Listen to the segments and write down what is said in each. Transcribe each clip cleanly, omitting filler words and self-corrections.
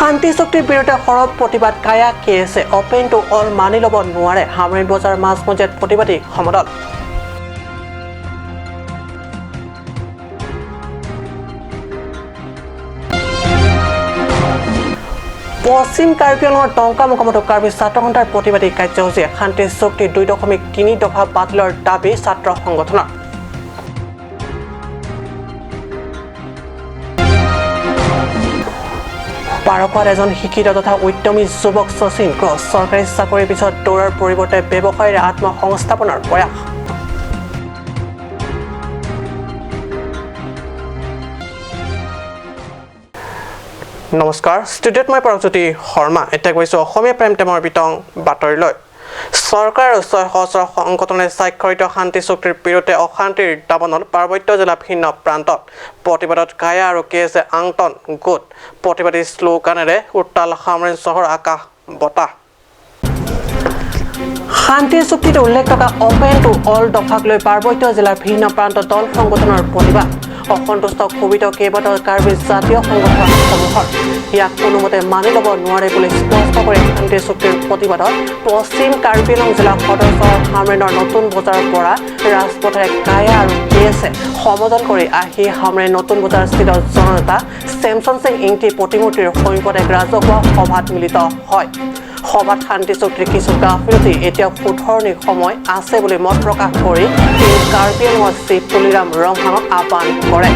শান্তি চুক্তিৰ বিৰুদ্ধে সৰব প্ৰতিবাদ কায়া কেএছে। অপেন টু অল মানি ল'ব নোৱাৰে। হামৰেণ বজাৰ মাজমজিয়াত প্ৰতিবাদী সমদল। পশ্চিম কাৰ্বি আংলঙৰ টংকা মহকুমাতো কাৰ্বি ছাত্ৰ সন্থাৰ প্ৰতিবাদী কাৰ্যসূচী। শান্তি চুক্তি 2.3 দফা বাতিলৰ দাবী ছাত্ৰ সংগঠনৰ। পাৰকোৱাত এজন শিক্ষিত তথা উদ্যমী যুৱক শচীন ক্ৰছ। চৰকাৰী চাকৰিৰ পিছত দৌৰাৰ পৰিৱৰ্তে ব্যৱসায়ীৰে আত্মসংস্থাপনৰ প্ৰয়াস। নমস্কাৰ, ষ্টুডিঅ'ত মই পাৰজ্যোতি শৰ্মা। এতিয়া গৈছোঁ অসমীয়া প্ৰাইম টাইমৰ বিতং বাতৰিলৈ। চৰকাৰ আৰু ছয় সহস্ৰ সংগঠনে স্বাক্ষৰিত শান্তি চুক্তিৰ বিৰুদ্ধে অশান্তিৰ দাবানল পাৰ্বত্য জিলা ভিন্ন প্ৰান্তত। প্ৰতিবাদত কায়া আৰু কেএছে আংটন গোট। প্ৰতিবাদী শ্লোগানেৰে উত্তাল হামৰেণ চহৰ আকাশ বতাহ। শান্তি চুক্তিত উল্লেখ থকা অপেন টু অল দফাক লৈ পাৰ্বত্য জিলাৰ ভিন্ন প্ৰান্তত দল সংগঠনৰ প্ৰতিবাদ। অসন্তুষ্ট ক্ষোভিত কেইবাটাও কাৰ্বি জাতীয় সংগঠনসমূহৰ। ইয়াক কোনোমতে মানি ল'ব নোৱাৰে বুলি স্পষ্ট কৰি শান্তি চুক্তিৰ প্ৰতিবাদত পশ্চিম কাৰ্বি আংলং জিলা সদৰ চহৰ হামৰেণৰ নতুন বজাৰৰ পৰা ৰাজপথেৰে কায়া আৰু কেএছে সমদল কৰি আহি হামৰেণ নতুন বজাৰস্থিত জননেতা চেমচন সিং ইংতি প্ৰতিমূৰ্তিৰ সমীপত এক ৰাজহুৱা সভাত মিলিত হয়। সভাত শান্তি চুক্তিৰ কিছু গাফিলতি এতিয়াও শুধৰণিৰ সময় আছে বুলি মত প্ৰকাশ কৰি কাৰ্বি আংলঙৰ চিফ তুলিৰাম ৰংহাঙক আহ্বান কৰে।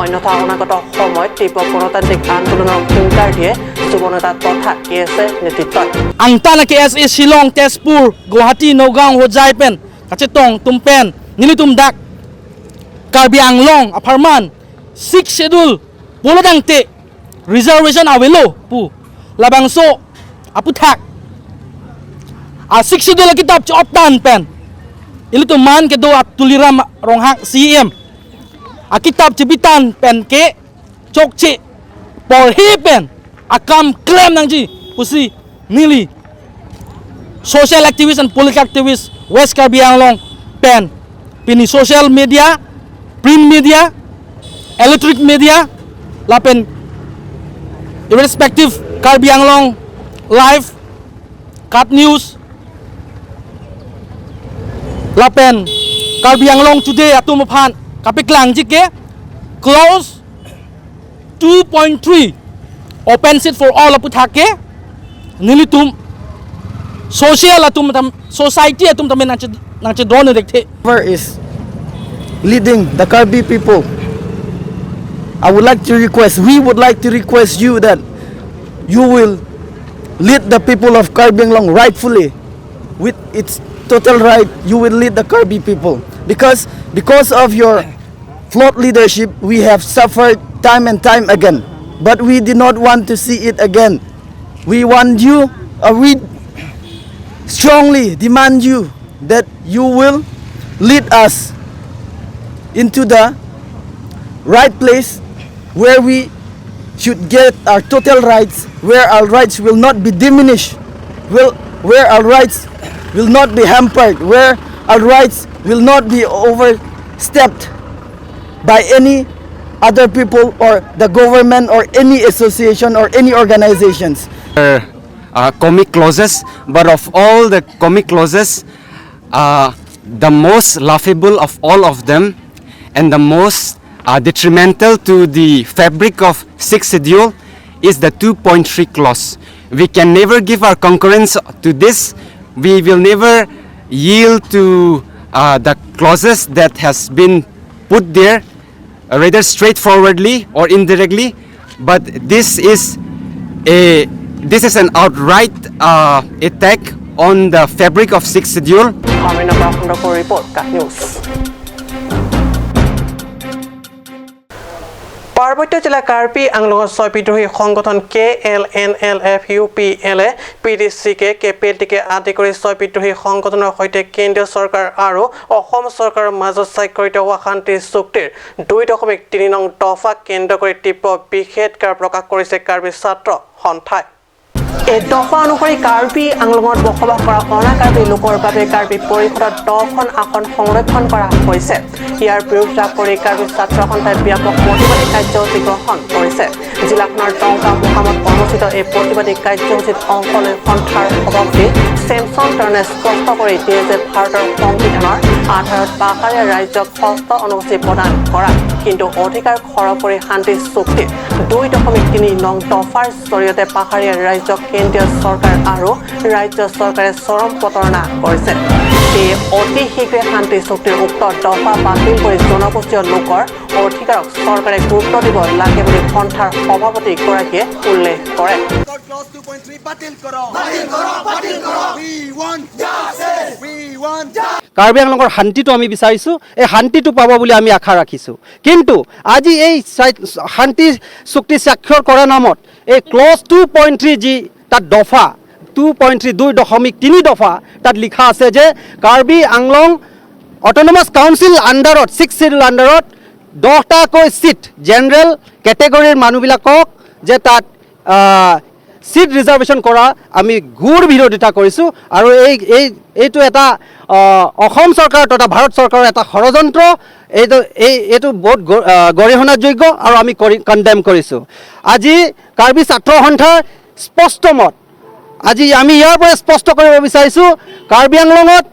অন্যথা অনাগত সময়ত তীব্ৰ গণতান্ত্ৰিক আন্দোলনৰ হুংকাৰ দিয়ে যুৱ নেতা তথা কেএছএ নেতৃত্বই। Angtana KSA Shillong, Tezpur, Guwahati, Nagaon, Hojai pen, Kachetong, Tumpen, Nilitum Dak, Karbi Anglong, Aparman, Six Schedule, Polodang Te, Reservation Awelo, Pu, Labangso, Aputhak, A Six Schedule kitab Optan pen, Ilitum man ke do Tuliram Ronghak CM, A kitab Cibitan pen ke, Chok Che, Porhi pen, Akam claim nang ji, Pusi, Nili, social activist and political activist West Karbi Anglong pen pini social media, print media, electric media lapen irrespective Karbi Anglong live cut news lapen Karbi Anglong today atum phan kapiklang jike clause 2.3 open seat for all aputhake nilitum social atum tam society atum tam nang nang drone dekhe. Whoever is leading the Karbi people, I would like to request, we would like to request you that you will lead the people of Karbi Anglong rightfully, with its total right. You will lead the Karbi people because of your flawed leadership, we have suffered time and time again, but we do not want to see it again. We want you, we strongly demand you that you will lead us into the right place where we should get our total rights, where our rights will not be diminished, where our rights will not be hampered, where our rights will not be overstepped by any other people or the government or any association or any organizations. Comic clauses, but of all the comic clauses, the most laughable of all of them and the most detrimental to the fabric of Sixth Schedule is the 2.3 clause. We can never give our concurrence to this. We will never yield to the clauses that has been put there, rather straightforwardly or indirectly, but this is an outright attack on the fabric of Sixth Schedule. হামৰেণৰ পৰা খণ্ডকৰ report, কাট news. পাৰ্বত্য জিলা কাৰ্বি আংলঙৰ ছয় বিদ্ৰোহী সংগঠন কে L N L F, U P L A, P D C K, K P L T কে আদি কৰি ছয় বিদ্ৰোহী সংগঠনৰ সৈতে কেন্দ্ৰীয় চৰকাৰ আৰু অসম চৰকাৰৰ মাজত স্বাক্ষৰিত হোৱা শান্তি চুক্তিৰ 2.3 নং দফাক কেন্দ্ৰ কৰি তীব্ৰ নিষেধাজ্ঞা প্ৰকাশ কৰিছে কাৰ্বি ছাত্ৰ সন্থাই। এই দফা অনুসৰি কাৰ্বি আংলঙত বসবাস কৰা অনা কাৰ্বি লোকৰ বাবে কাৰ্বি পৰিষদত 10খন আসন সংৰক্ষণ কৰা হৈছে। ইয়াৰ বিৰোধিতা কৰি কাৰ্বি ছাত্ৰ সন্থাই ব্যাপক প্ৰতিবাদী কাৰ্যসূচী গ্ৰহণ কৰিছে। জিলাখনৰ টংকা মুকামত অনুষ্ঠিত এই প্ৰতিবাদী কাৰ্যসূচীত অংশ লৈ সন্থাৰ সভাপতি চেমছন টাৰ্ণে স্পষ্ট কৰি দিয়ে যে ভাৰতৰ সংবিধানৰ আধাৰত পাহাৰীয়া ৰাজ্যক ষষ্ঠ অনুসূচী প্ৰদান কৰা, কিন্তু অধিকাৰ খৰব কৰি শান্তি চুক্তি 2.3 নং দফাৰ জৰিয়তে পাহাৰীয়া ৰাজ্যক কেন্দ্ৰীয় চৰকাৰ আৰু ৰাজ্য চৰকাৰে চৰম প্ৰতাৰণা কৰিছে। সেয়ে অতি শীঘ্ৰে শান্তি চুক্তিৰ উক্ত দফা বাতিল কৰি জনগোষ্ঠীয় লোকৰ অধিকাৰক চৰকাৰে গুৰুত্ব দিব লাগে বুলি সন্থাৰ সভাপতিগৰাকীয়ে উল্লেখ কৰে। Clause 2.3 batil karo, batil karo, batil karo. We want justice, we want justice. Karbi আংলঙৰ শান্তিটো আমি বিচাৰিছোঁ, এই শান্তিটো পাব বুলি আমি আশা ৰাখিছোঁ। কিন্তু আজি এই শান্তি চুক্তি স্বাক্ষৰ কৰা নামত এই ক্লজ 2.3 যি তাত দফা 2.3 2.3 দফা তাত লিখা আছে যে কাৰ্বি আংলং অট'নমাছ কাউন্সিল আণ্ডাৰত 6 শ্বেডিউল আণ্ডাৰত 10টাকৈ ছিট জেনেৰেল কেটেগৰীৰ মানুহবিলাকক যে তাত ছিট ৰিজাৰ্ভেশ্যন কৰা আমি ঘোৰ বিৰোধিতা কৰিছোঁ। আৰু এই এই এইটো এটা অসম চৰকাৰ তথা ভাৰত চৰকাৰৰ এটা ষড়যন্ত্ৰ। এইটো বহুত গৰিহণাযোগ্য আৰু আমি কণ্ডেম কৰিছোঁ। আজি কাৰ্বি ছাত্ৰ সন্থাৰ স্পষ্ট মত, আজি আমি ইয়াৰ পৰা স্পষ্ট কৰিব বিচাৰিছোঁ, কাৰ্বি আংলঙত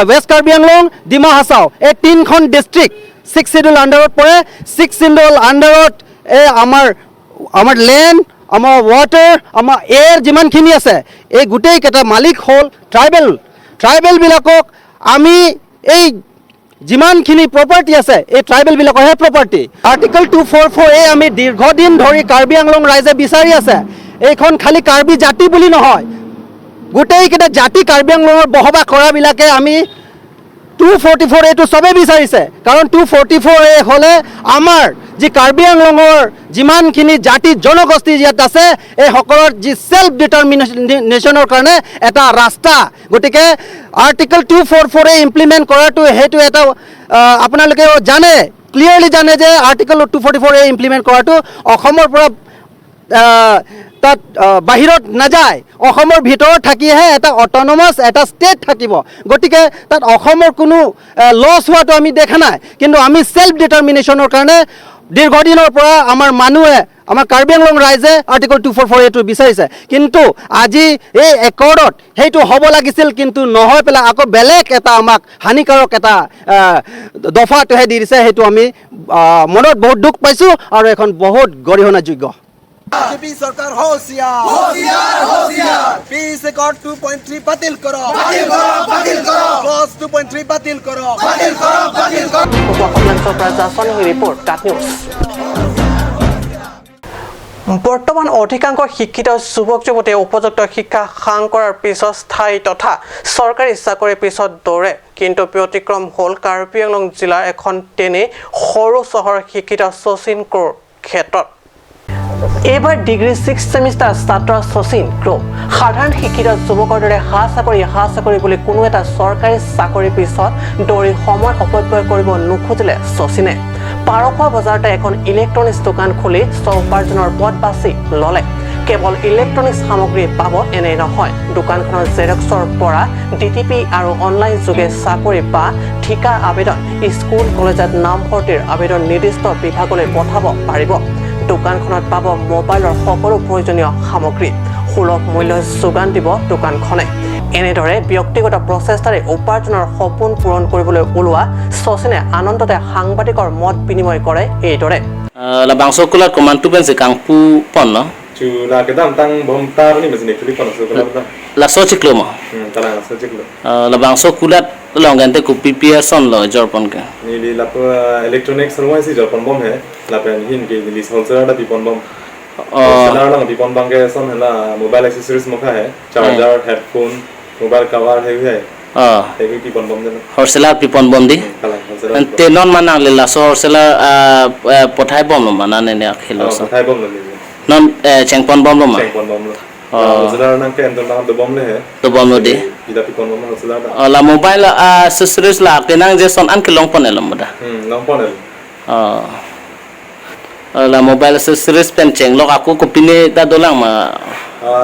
ৱেষ্ট কাৰ্বি আংলং, ডিমা হাছাও এই তিনিখন ডিষ্ট্ৰিক্ট 6 শ্বেডিউল আণ্ডাৰত পৰে। 6 শ্বেডিউল আণ্ডাৰত এই আমাৰ লেণ্ড, আমাৰ ৱাটাৰ, আমাৰ এয়াৰ যিমানখিনি আছে এই গোটেইকেইটা মালিক হ'ল ট্ৰাইবেল। ট্ৰাইবেলবিলাকক আমি এই যিমানখিনি প্ৰপাৰ্টি আছে এই ট্ৰাইবেলবিলাকৰহে প্ৰপাৰ্টি। আৰ্টিকল 244 এই আমি দীৰ্ঘদিন ধৰি কাৰ্বি আংলং ৰাইজে বিচাৰি আছে। এইখন খালী কাৰ্বি জাতি বুলি নহয়, গোটেইকেইটা জাতি কাৰ্বি আংলঙত বসবাস কৰাবিলাকে আমি 244 এইটো চবেই বিচাৰিছে। কাৰণ 244 এ হ'লে আমাৰ যি কাৰ্বি আংলঙৰ যিমানখিনি জাতি জনগোষ্ঠী ইয়াত আছে এই সকলৰ যি চেল্ফ ডিটাৰমিনেশ্যনৰ কাৰণে এটা ৰাস্তা। গতিকে আৰ্টিকল 244 এ ইমপ্লিমেণ্ট কৰাটো সেইটো এটা আপোনালোকেও জানে, ক্লিয়াৰলি জানে যে আৰ্টিকল 244 এ ইমপ্লিমেণ্ট কৰাটো অসমৰ পৰা তাত বাহিৰত নাযায়, অসমৰ ভিতৰত থাকিহে এটা অট'নমাছ এটা ষ্টেট থাকিব। গতিকে তাত অসমৰ কোনো লছ হোৱাটো আমি দেখা নাই। কিন্তু আমি চেল্ফ ডিটাৰমিনেশ্যনৰ কাৰণে দীৰ্ঘদিনৰ পৰা আমাৰ মানুহে, আমাৰ কাৰ্বি আংলং ৰাইজে আৰ্টিকল 244 এইটো বিচাৰিছে। কিন্তু আজি এই একৰ্ডত সেইটো হ'ব লাগিছিল, কিন্তু নহয় পেলাই আকৌ বেলেগ এটা আমাক হানিকাৰক এটা দফাটোহে দি দিছে। সেইটো আমি মনত বহুত দুখ পাইছোঁ আৰু এখন বহুত গৰিহণাযোগ্য। BJP सरकार होशियार, होशियार, होशियार। Peace Accord 2.3 बातिल करो, बातिल करो, बातिल करो। Clause 2.3 बातिल करो, बातिल करो, बातिल करो। ৰিপৰ্ট কাট নিউজ। বৰ্তমান অধিকাংশ শিক্ষিত যুৱক যুৱতীয়ে উপযুক্ত শিক্ষা সাং কৰাৰ পিছত স্থায়ী তথা চৰকাৰী চাকৰিৰ পিছত দৌৰে, কিন্তু ব্যতিক্ৰম হ'ল কাৰ্বি আংলং জিলাৰ এখন তেনেই সৰু চহৰৰ শিক্ষিত শচীন ক্ৰ'ৰ ক্ষেত্ৰত। এইবাৰ ডিগ্ৰী 6 ছেমিষ্টাৰ ছাত্ৰ শচীন ক্ৰ' সাধাৰণ শিক্ষিত যুৱকৰ দৰে হা চাকৰি বুলি কোনো এটা চৰকাৰী চাকৰিৰ পিছত দৌৰি সময় অপব্যয় কৰিব নোখোজিলে শচীনে। পাৰখোৱা বজাৰতে এখন ইলেক্ট্ৰনিক্স দোকান খুলি স্ব উপাৰ্জনৰ পথ বাছি ল'লে। কেৱল ইলেক্ট্ৰনিক্স সামগ্ৰী পাব এনে নহয়, দোকানখনৰ জেৰক্সৰ পৰা DTP আৰু অনলাইন যোগে চাকৰি বা ঠিকা আবেদন, স্কুল কলেজত নামভৰ্তিৰ আবেদন নিৰ্দিষ্ট বিভাগলৈ পঠাব পাৰিব। দোকানখনত পাব মোবাইলৰ সকলো প্ৰয়োজনীয় সামগ্ৰী, সুলভ মূল্যত যোগান দিব দোকানখনে। এনেদৰে ব্যক্তিগত প্ৰচেষ্টাৰে উপাৰ্জনৰ সপোন পূৰণ কৰিবলৈ ওলোৱা শচীনে আনন্দতে সাংবাদিকৰ মত বিনিময় কৰে এইদৰে। La bangso kula koman tu ben se kang pu pon no chu la ke dam tang bom tar ni mesne khuli pon so kula da la so chiklo ma tala so chiklo la bangso kula long gan te ku PPR son lo jor pon ke ni li la electronics sarwai si jor pon bom he la pen hin ke ni wholesaler da pon bom wholesaler la pon bang ke son he la mobile accessories mokha he charger headphone mobile cover he he he ki pon bom de wholesaler pon bom di te non manang le la so wholesaler pothai bom lo mana ne ne khelo so pothai bom lo ni non cheng pon bom lo ma cheng pon bom lo wholesaler nang ke andol nang do bom le he do bom lo di ida pon bom wholesaler da la mobile accessories la ke nang je son an ke long pon el mo da long pon el la mobile accessories pen cheng lok aku ko pine da dolang ma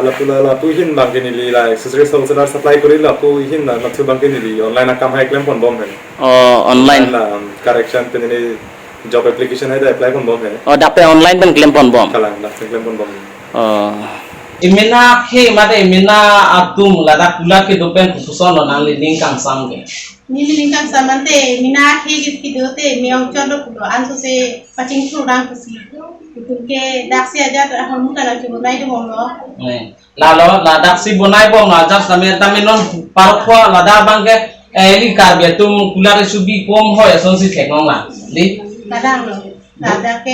la pula la tu hin bang ke ni li la accessories wholesaler supply kori la ku hin na mathu bang ke ni li online akam hai claim pon bom he online la correction pe ni job application है तो apply कौन बम है ओ दापे online बन claim पन बम कलांग दापे claim पन बम ओ imena ke mate imena atum lada kula ke dopen khususon nang li ning kang sam ke ni ning kang sam ante mina ke ki dote mi ong chon do kulo an so se paching thu rang kusi ke daksi aja hom kala chu nai do lo la lo la daksi bonai bom la jap same tame non parkhwa lada bang ke eli karbe tum kula re subi kom hoy son si thek nong la li ladang lo lada ke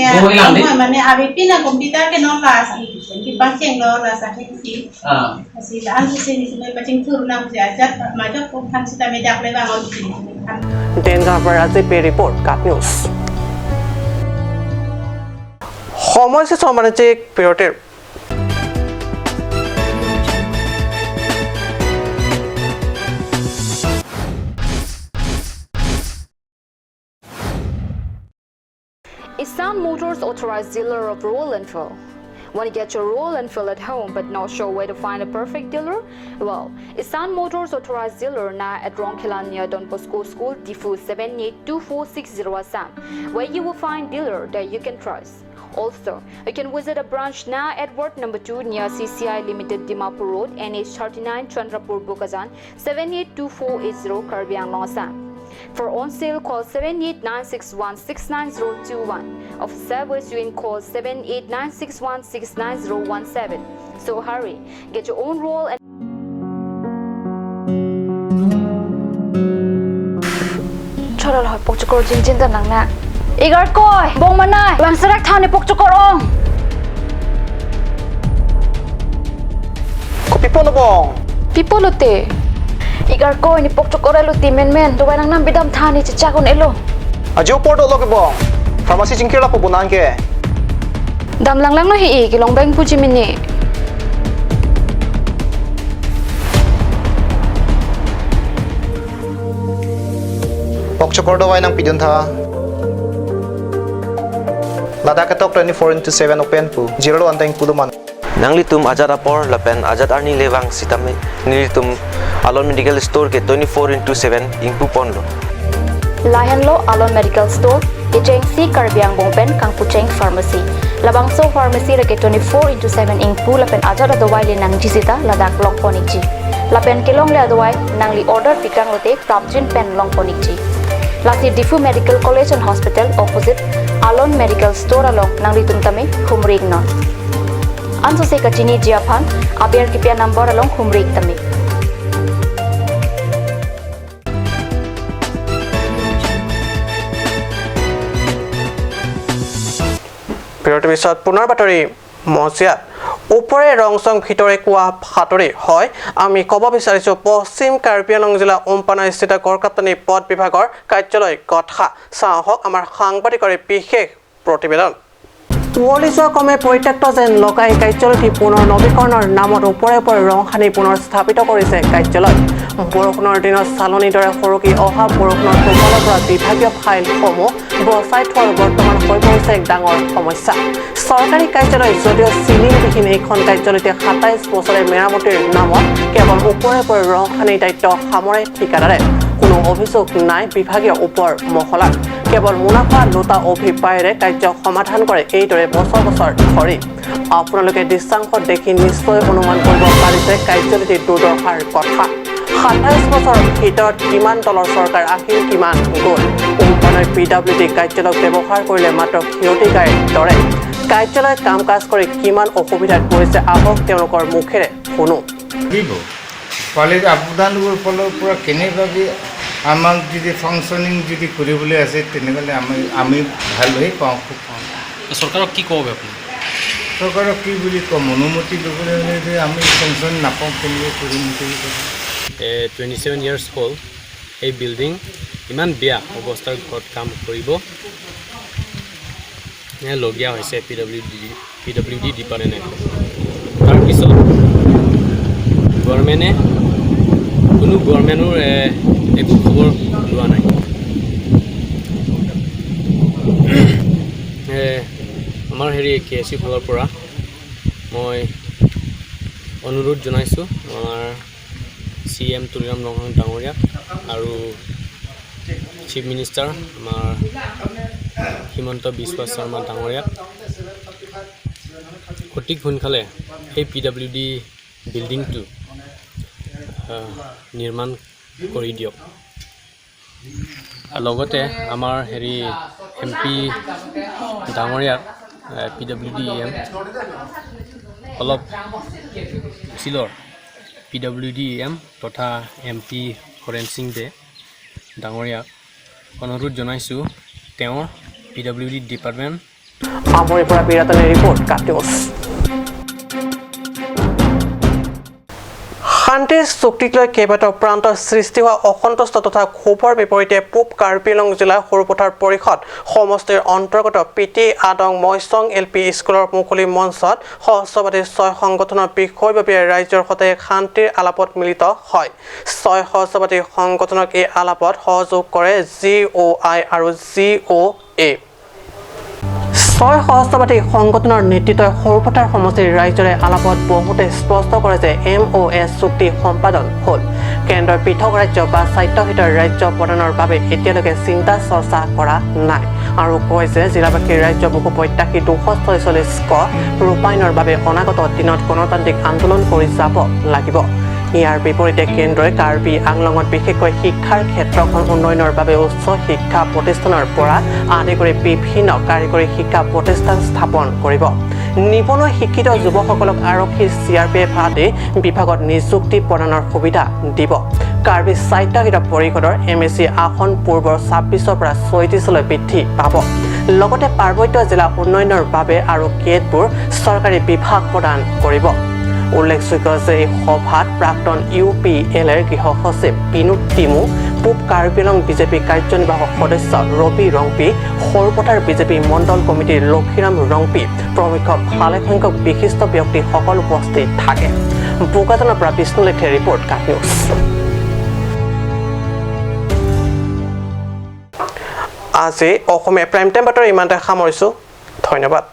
mane abp na computer ke non la ki pacheng lo la sa ke si si la an se ni se paching thu rang kusi aja ma jo kom than si tame jak le ba ngol si Dengar পৰা আজি pay report কাট news সময় শেষ বাণিজ্যিক বিৰতিৰ। Isan Motors authorized dealer of Royal Enfield. Want to get your Royal Enfield at home but not sure where to find a perfect dealer? Well, Isan Motors authorized dealer now at Rongkhila near Don Bosco School, Difu 782460 Assam, where you will find dealer that you can trust. Also, you can visit a branch now at Ward number 2 near CCI Limited, Dimapur Road, NH 39, Chandrapur, Bokazan, 782480, Karbi Anglong, Assam. For on sale, call 7896169021. Of service, you can call 7896169017. So hurry, get your own roll and Chorol hoy pokchokor jin jin da nang na. Igar koi bong manai wang sarak thane pokchokor ong. Ko pipo no bong. Pipo lote. Igar koi ni pokchokor elo ti men men do nang nam bidam thani chicha kon elo. Ajo porto lo ke bong. Pharmacy jingkir la po bonan ke. Dam lang lang no hi ki long bank puji mini. Pokchokor do wai nang pidun tha. Ladakh tok 24/7 open pu zero one tang puluman. Nangli tum Azad apor lapen Azad arni lewang sitame nilitum Alon Medical Store ke 24/7 ingpu ponlo. Lahenlo Alon Medical Store Icheng si Karbiang Bongpen Kangpucheng Pharmacy. Labangso Pharmacy rake 24/7 ingpu lapen Azad adawai le nang jisita Ladakh long ponikji. Lapen kelong le adawai nangli order pikang lote krapjin pen long ponikji. Lasi Difu Medical College and Hospital opposite Alon Medical Store along nangli tumtame humrig non. Anso se kachini jiaphan aber kipya number along humrig tame. বিৰতিৰ পিছত পুনৰ বাতৰি মজিয়াত ওপৰে ৰং চং ভিতৰে কোৱা সাঁতৰি হয়। আমি ক'ব বিচাৰিছোঁ পশ্চিম কাৰ্বি আংলং জিলা ওমপানা স্থিত গড়কাপ্তানি পথ বিভাগৰ কাৰ্যালয় কথা। চাওঁ আহক আমাৰ সাংবাদিকৰে বিশেষ প্ৰতিবেদন। কুঁৱলী যোৱা ক্ৰমে পৰিত্যক্ত যেন লগাই কাৰ্যালয়টি পুনৰ নৱীকৰণৰ নামত ওপৰে ওপৰে ৰং সানি পুনৰ স্থাপিত কৰিছে কাৰ্যালয়। বৰষুণৰ দিনত চালনীৰ দৰে সৰকি অহা বৰষুণৰ টোপালৰ পৰা বিভাগীয় ফাইলসমূহ বচাই থোৱাৰ বৰ্তমান হৈ পৰিছে এক ডাঙৰ সমস্যা। চৰকাৰী কাৰ্যালয় যদিও চিলিংবিহীন এইখন কাৰ্যালয়তে 27 বছৰে মেৰামতিৰ নামত কেৱল ওপৰে ওপৰে ৰং সানিৰ দায়িত্ব সামৰে ঠিকাদাৰে। কোনো অভিযোগ নাই বিভাগীয় ওপৰ মহলাত, কেৱল মুনাফা লোটা অভিপ্ৰায়েৰে কাৰ্য সমাধান কৰে এইদৰে বছৰ বছৰ ধৰি। আপোনালোকে দৃশ্যাংশত দেখি নিশ্চয় অনুমান কৰিব পাৰিছে কাৰ্যালয়টিৰ দুৰ্দশাৰ কথা। 27 বছৰৰ ভিতৰত কিমান দলৰ চৰকাৰ আহিল কিমান গ'ল। কোম্পানীৰ পি ডাব্লিউ ডি কাৰ্যালয়ক ব্যৱহাৰ কৰিলে মাত্ৰ ক্ষতি গাইৰ দৰে। কাৰ্যালয়ত কাম কাজ কৰি কিমান অসুবিধাত পৰিছে আহক তেওঁলোকৰ মুখেৰে শুনো। পালে আপোনালোকৰ ফালৰ পৰা কেনেভাৱে আমাক যদি ফাংচনিং যদি কৰিবলৈ আছে তেনেহ'লে আমি ভালহে পাওঁ, খুব পাওঁ। চৰকাৰক কি ক'ব আপুনি? চৰকাৰক কি বুলি ক'ম, অনুমতি ল'বলৈ হ'লে আমি ফাংচন নাপাওঁ কেনেকৈ কৰিম বুলি ক'ম। 27 ইয়াৰ্ছ হ'ল এই বিল্ডিং ইমান বেয়া অৱস্থাৰ ঘৰত কাম কৰিব লগীয়া হৈছে পি ডাব্লিউ ডি ডিপাৰ্টমেণ্টে। তাৰপিছত গভৰ্ণমেণ্টে কোনো গভৰ্ণমেণ্টৰ একো খবৰ লোৱা নাই। আমাৰ হেৰি কে এছ ইউ ফালৰ পৰা মই অনুৰোধ জনাইছোঁ আমাৰ চি এম তুলিৰাম ৰংহাং ডাঙৰীয়াক আৰু চিফ মিনিষ্টাৰ আমাৰ হিমন্ত বিশ্ব শৰ্মা ডাঙৰীয়াক অতি সোনকালে এই পি ডাব্লিউ ডি বিল্ডিংটো নিৰ্মাণ কৰি দিয়ক। লগতে আমাৰ হেৰি এম পি ডাঙৰীয়াক পি ডাব্লিউ ডি এম অলপ চিলৰ পি ডাব্লিউ ডি এম তথা এম পি হৰেণ সিং দে ডাঙৰীয়াক অনুৰোধ জনাইছোঁ তেওঁৰ পি ডাব্লিউ ডি ডিপাৰ্টমেণ্ট। আমৰিৰ পৰা বিৰাটনে ৰিপৰ্ট, কাটিউছ। শান্তিৰ চুক্তিক লৈ কেইবাটাও প্ৰান্তত সৃষ্টি হোৱা অসন্তুষ্ট তথা ক্ষোভৰ বিপৰীতে পূব কাৰ্বি আংলং জিলাৰ সৰুপথাৰ পৰিষদ সমষ্টিৰ অন্তৰ্গত P T Adong Moisong L P স্কুলৰ মুকলি মঞ্চত সহস্ৰবাদী ছয় সংগঠনৰ বিষয়ববীয়াই ৰাজ্যৰ সৈতে শান্তিৰ আলাপত মিলিত হয়। ছয় সহস্ৰবাদী সংগঠনক এই আলাপত সহযোগ কৰে জি অ' আই আৰু জি অ' এ। ছয় সহস্ৰবাদী সংগঠনৰ নেতৃত্বই সৰুপথাৰ সমষ্টিৰ ৰাইজৰে আলাপত বহুতে স্পষ্ট কৰে যে এম অ' এছ চুক্তি সম্পাদন হ'ল। কেন্দ্ৰই পৃথক ৰাজ্য বা স্বায়ত্তশাসিত ৰাজ্য প্ৰদানৰ বাবে এতিয়ালৈকে চিন্তা চৰ্চা কৰা নাই আৰু কয় যে জিলাবাসীৰ ৰাজ্য বহু প্ৰত্যাশী 246 ক ৰূপায়ণৰ বাবে অনাগত দিনত গণতান্ত্ৰিক আন্দোলন কৰি যাব লাগিব। ইয়াৰ বিপৰীতে কেন্দ্ৰই কাৰ্বি আংলঙত বিশেষকৈ শিক্ষাৰ ক্ষেত্ৰখন উন্নয়নৰ বাবে উচ্চ শিক্ষা প্ৰতিষ্ঠানৰ পৰা আদি কৰি বিভিন্ন কাৰিকৰী শিক্ষা প্ৰতিষ্ঠান স্থাপন কৰিব। নিবনুৱা শিক্ষিত যুৱকসকলক আৰক্ষী, চি আৰ পি এফ আদি বিভাগত নিযুক্তি প্ৰদানৰ সুবিধা দিব। কাৰ্বি স্বায়ত্তশাসিত পৰিষদৰ এম এ চি আসন পূৰ্বৰ 26ৰ পৰা 36লৈ বৃদ্ধি পাব। লগতে পাৰ্বত্য জিলা উন্নয়নৰ বাবে আৰু কেতবোৰ চৰকাৰী বিভাগ প্ৰদান কৰিব। উল্লেখযোগ্য যে এই সভাত প্ৰাক্তন ইউ পি এল এৰ গৃহ সচিব বিনোদ টিমু, পূব কাৰ্বি আংলং বিজেপি কাৰ্যনিৰ্বাহক সদস্য ৰবি ৰংপি, সৰুপথাৰ বিজেপি মণ্ডল কমিটিৰ লক্ষীৰাম ৰংপি প্ৰমুখ ভালেসংখ্যক বিশিষ্ট ব্যক্তিসকল উপস্থিত থাকে। বোকাজানৰ পৰা বিষ্ণু লেখে ৰিপৰ্ট, কাট নিউজ। আজি অসমীয়া প্ৰাইম টাইম বাতৰি ইমানতে সামৰিছোঁ। ধন্যবাদ।